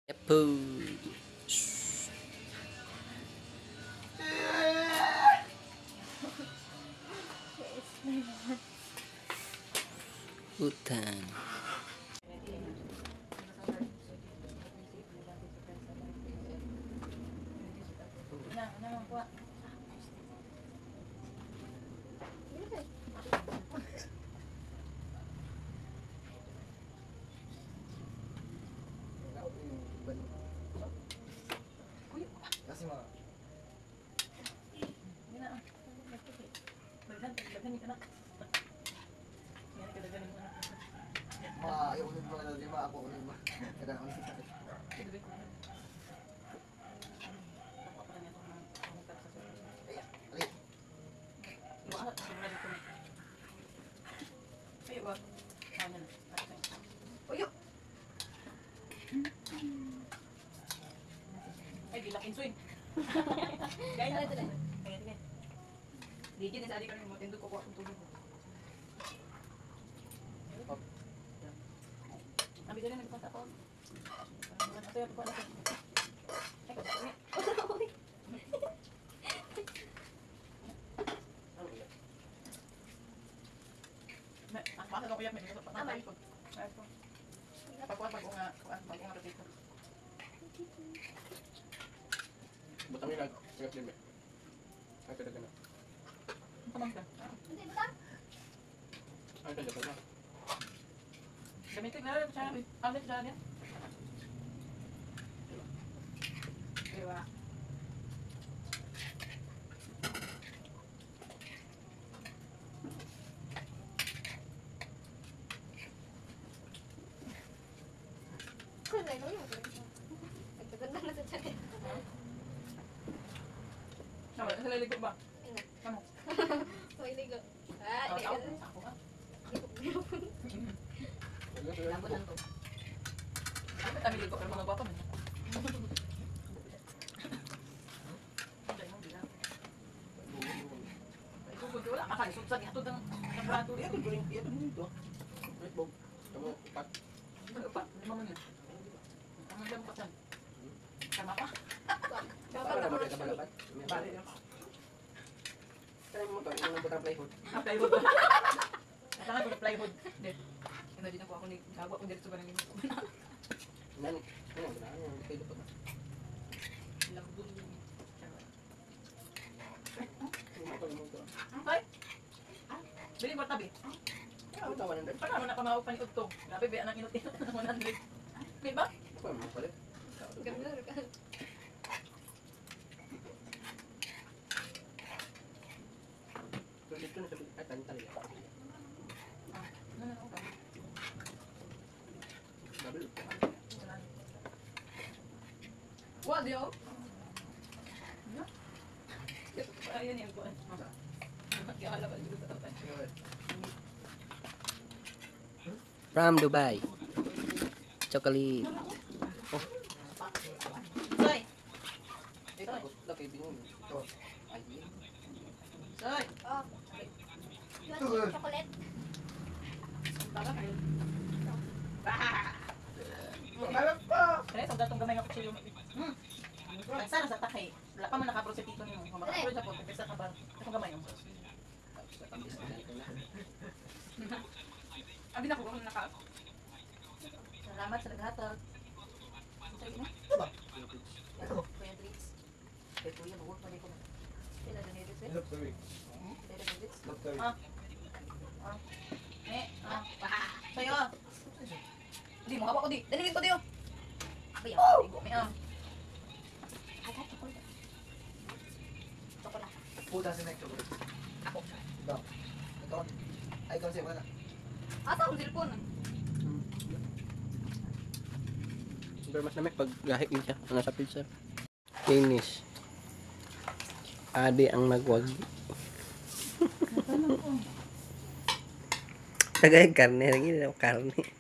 Apple. Bhutan. Kasi mga ayaw ko mga lima, ako lima. Kaya ako Ay, di lakin swing. Gaya na ito. Di sa adi kami mo tindog ko akong tubig. Abi dali nagpunta ako. Ito yung kuha natin. Ay, kuha. Baka ko kuya, may pa tayo. Pagkuha pag nga, pag nga dito. Butang yung nag lima. Ay, talaga na. Tamang ka. Hindi ba? Ay, talaga na. Gamitin na rin siya. Ano siya niya? Diba? Nagtaganda na sa tiyan. Tama, sa laligo ba? Tama. May ligo. Ah, Ako, ako ka. Labo lang to. Dapat kami ligo, pero mga gwapa man. Wala ka kalisod sa gihatod ng plato. Iya, ito rin. Iya, ito dito. Wait, Bob. Kamu, upat. Upat, lima man yun. Ang lam ko tan. Tama ka? Para naman kayo malaban. Bale lang. Kaya mo to, yung butang plywood. Ah, plywood. Kailangan ko plywood. Hindi. Imagine ako ni gawa ko diretso ba ng imo. Nan, ano, ano, kayo pa. Lambot. Mo to. Okay. Bili mo tabi. Ito, 100. Paano na ka pa ni Udto? Grabe ba anang inot-inot ng 100. Di ba? Ako, mo palit. Ganun ka. Pero dito na sa ay, tanta nila. Ano na okay. Double. Wa di oh. Ayan yung kuan. Kaya ba dito sa tapat. From Dubai. Chocolate. Oh. Soy. Eh, laki bingon. Ito. Ay, Soy. Oh. You want chocolate? Kaya sa datong gamay nga kutsilyo. Tagsa na sa takay. Wala pa man nakaproset dito nimo. Kung makaproset ako, tagsa ka ba? Akong gamay. Abi na ko kung naka. Salamat sa naghatag. Kuya Blitz. Kay Kuya, mag-work pa ko. Pila na nito, sir? Pila na Blitz? Ah. Ah. Eh, ah. Sa'yo. Di mo hawak ko di. Dalhin ko di oh. Ay, Oh! May ah. I got chocolate. Chocolate. Puta sa next chocolate. Ako. Ikaw. Ikaw. Ay, ikaw siya, wala. Asa akong cellphone? Pero mas namik pag gahi yun siya. Nasa pizza. Finish. Adi ang nagwag. Tagay karne, lagi na karne.